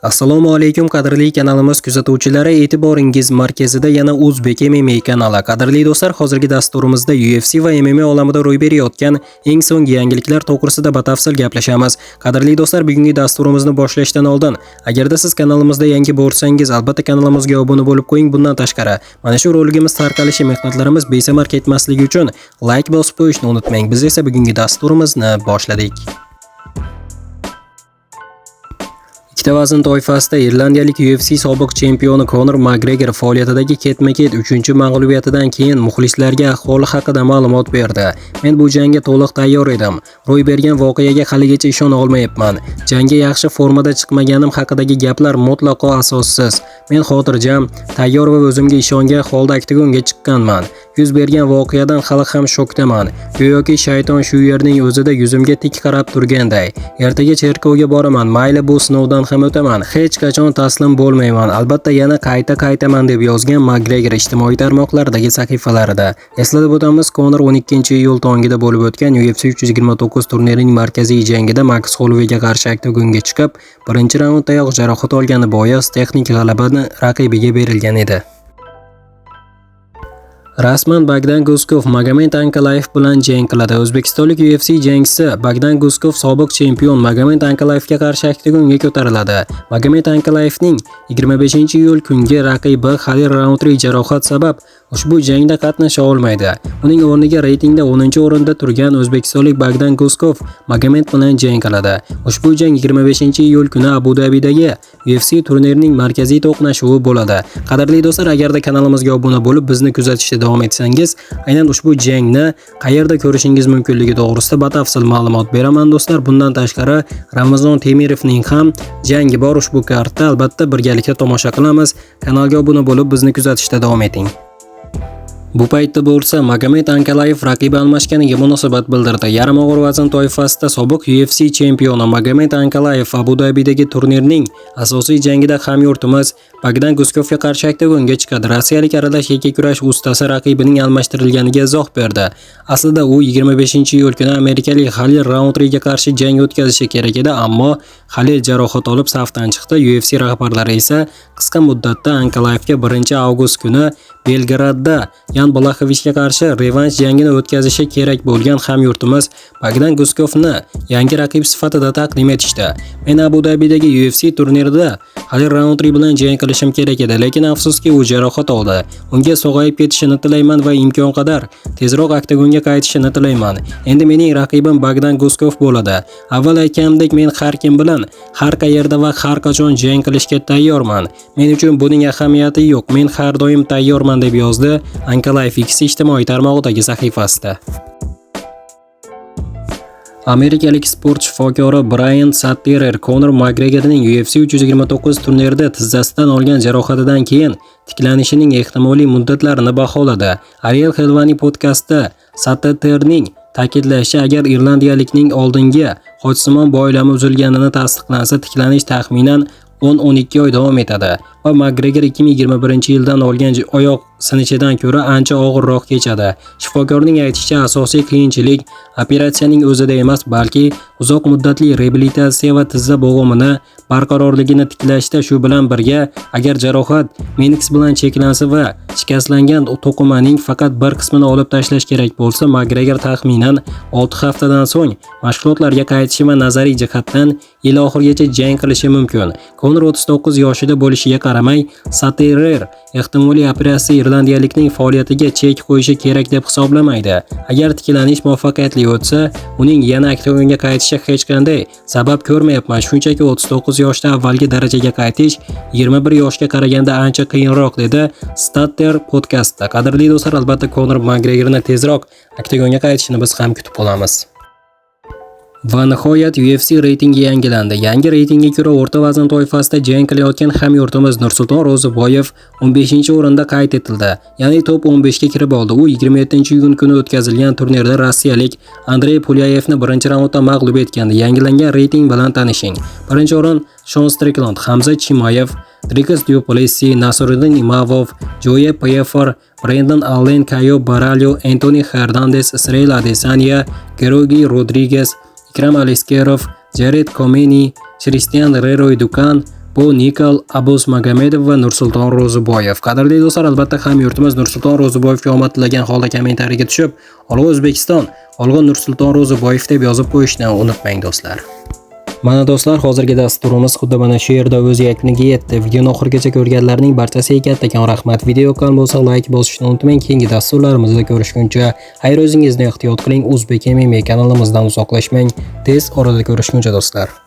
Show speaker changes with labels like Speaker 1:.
Speaker 1: Assalomu alaykum, qadrli kanalimiz kuzatuvchilari, e'tiboringiz markazida yana O'zbek MMA kanali. Qadrli do'stlar, hozirgi dasturimizda UFC va MMA olamida ro'y berayotgan eng so'nggi yangiliklar to'g'risida batafsil gaplashamiz. Qadrli do'stlar, bugungi dasturimizni boshlashdan oldin, agarda siz kanalimizda yangi bo'lsangiz, albatta kanalimizga obuna bo'lib qo'ying. Bundan tashqari, mana shu roligimiz tarqalishi, mehnatlarimiz besamar ketmasligi uchun like bosib qo'yishni unutmang. Biz esa bugungi dasturimizni boshladik. Ikkita vazn toifasida irlandiyalik UFC sobiq chempioni Konor Makgregor faoliyatidagi ketma-ket 3-mag'lubiyatidan keyin muxlislarga ahvoli haqida ma'lumot berdi. Men bu jangga to'liq tayyor edim. Ro'y bergan voqeaga haligacha ishona olmayapman. Jangga yaxshi formada chiqmaganim haqidagi gaplar mutlaqo asossiz. Men xotirjam, tayyor va o'zimga ishongan holda oktagonga chiqqanman. Yuz bergan voqeadan hali ham shokdaman. Go'yoki shayton shu yerning o'zida yuzimga tik qarab turganday. Ertaga cherkovga boraman. Mayli, bu sinovdan ham o'taman. Hech qachon taslim bo'lmayman. Albatta yana qayta qaytaman, deb yozgan Makgregor ijtimoiy tarmoqlardagi sahifalarida. Eslatib o'tamiz, Konor 12-iyul tongida bo'lib o'tgan UFC 329 turnirining markaziy jangida Max Hollowayga qarshi oktagonga chiqib, birinchi raunddayoq jarohat olgani bois texnik g'alabani raqibiga berilgan edi. Rasman Bogdan Guskov Magomed Ankalaev bilan jang qiladi. O'zbekistonlik UFC jangchisi Bogdan Guskov sobiq chempion Magomed Ankalayevga qarshi oktagonga ko'tariladi. Magomed Ankalayevning 25-iyul kungi raqibi Xalil Rauntre jarohat sabab ushbu jangda qatnasha olmaydi. Uning o'rniga reytingda 10-o'rinda turgan o'zbekistonlik Bogdan Guskov Magomed bilan jang qiladi. Ushbu jang 25-iyul kuni Abu Dabidagi UFC turnirining markaziy to'qnashuvi bo'ladi. Qadrli do'stlar, agarda kanalimizga obuna bo'lib, bizni kuzatishda davom etsangiz, aynan ushbu jangni qayerda ko'rishingiz mumkinligi to'g'risida batafsil ma'lumot beraman do'stlar. Bundan tashqari, Ramazon Temirovning ham jangi bor ushbu kartda, albatta birgalikda tomosha qilamiz. Kanalga obuna bo'lib, bizni kuzatishda davom eting. Bu paytda bo'lsa Magomed Ankalaev raqibi almashganiga munosabat bildirdi. Yarim og'ir vazn toifasida sobiq UFC chempioni Magomed Ankalaev Abu Dabidagi turnirning asosiy jangida hamyurtimiz Bogdan Guskovga qarshi oktagonga chiqadi. Rossiyalik aralash yakkakurash ustasi raqibining almashtirilganiga izoh berdi. Aslida u 25-iyul kuni amerikalik Xalil Rauntriga qarshi jang o'tkazishi kerak edi, ammo Xalil jarohat olib safdan chiqdi. UFC rahbarlari esa qisqa muddatda Ankalayevga 1-avgust kuni Belgradda Yan Blaxovichga qarshi revansh jangini o'tkazishi kerak bo'lgan hamyurtimiz Bogdan Guskovni yangi raqib sifatida taqdim etishdi. Men Abu Dabidagi UFC turnirida Xalil Rauntri bilan jang qilishim kerak edi, lekin afsuski u jarohat oldi. Unga sog'ayib ketishini tilayman va imkon qadar tezroq oktagonga qaytishini tilayman. Endi mening raqibim Bogdan Guskov bo'ladi. Avval aytganimdek, men har kim bilan, har qayerda va har qachon jang qilishga tayyorman. Men uchun buning ahamiyati yo'q. Men har doim tayyorman, deb yozdi Ankalaev X ijtimoiy tarmog'idagi sahifasida. Amerikalik sport shifokori Brayan Satterer Konor Makgregorning UFC 329 turnirida tizzasidan olgan jarohatidan keyin tiklanishining ehtimoliy muddatlarini baholadi. Ariel Helvani podkastda Sattererning ta'kidlashicha, agar irlandiyalikning oldingi xochsimon boylami uzilganini tasdiqlansa, tiklanish taxminan 10-12 oy davom etadi va Makgregor 2021-yildan olgan oyoq sinishidan ko'ra ancha og'irroq kechadi. Shifokorning aytishicha, asosiy qiyinchilik operatsiyaning o'zida emas, balki uzoq muddatli reabilitatsiya va tizza bo'g'imini barqarorligini tiklashda. Shu bilan birga, agar jarohat menisk bilan cheklansa va shikastlangan to'qimaning faqat bir qismini olib tashlash kerak bo'lsa, Makgregor taxminan 6 haftadan so'ng mashg'ulotlarga qaytishi va nazariy jihatdan yil oxirigacha jang qilishi mumkin. Konor 39 yoshida bo'lishiga qaramay, Satterer ehtimoliy operatsiya irlandiyalikning faoliyatiga chek qo'yishi kerak deb hisoblamaydi. Agar tiklanish muvaffaqiyatli o'tsa, uning yana oktagonga qaytishi hech qanday sabab ko'rmayapman. Shunchaki 39 yoshda avvalgi darajaga qaytish 21 yoshga qaraganda ancha qiyinroq, dedi Statter podkastda. Qadrli do'stlar, albatta Konor Makgregorni tezroq oktagonga qaytishini biz ham kutib qolamiz. Va nihoyat UFC reytingi yangilandi. Yangi reytingga ko'ra o'rta vazn toifasida jang qilayotgan hamyurtimiz Nursulton Ro'ziboyev 15-o'rinda qayd etildi. Ya'ni top 15 ga kirib oldi. U 27-iyun kuni o'tkazilgan turnirda rossiyalik Andrey Pulyayevni 1-raundda mag'lub etgandi. Yangilangan reyting bilan tanishing. 1-o'rin Shon Strickland, Hamza Chimaev, Dricus Du Plessis, Nasriddin Imavov, Joye Pfeiffer, Brandon Allen, Caio Borralho, Anthony Hernandez, Israel Adesanya, Georgi Rodriguez, Ikram Aliskerov, Jared Komeni, Christian Leroy Dukan, Bo Nikol, Abus Magomedov va Nursulton Ro'ziboyev. Qadrli do'stlar, albatta hamyurtimiz Nursulton Ro'ziboyevga omad tilagan holda kommentariyaga tushib, "Olg'a O'zbekiston, olg'a Nursulton Ro'ziboyev" deb yozib qo'yishni unutmang do'stlar. Mana do'stlar, hozirgi dasturimiz xuddi mana shu yerda o'z yakuniga yetdi. Videoni oxirigacha ko'rganlarning barchasiga kattakon rahmat. Video yoqqan bo'lsa, like bosishni unutmang. Keyingi dasturlarimizda ko'rishguncha xayr, o'zingizni ehtiyot qiling. O'zbek MMA kanalimizdan uzoqlashmang. Tez orada ko'rishguncha do'stlar.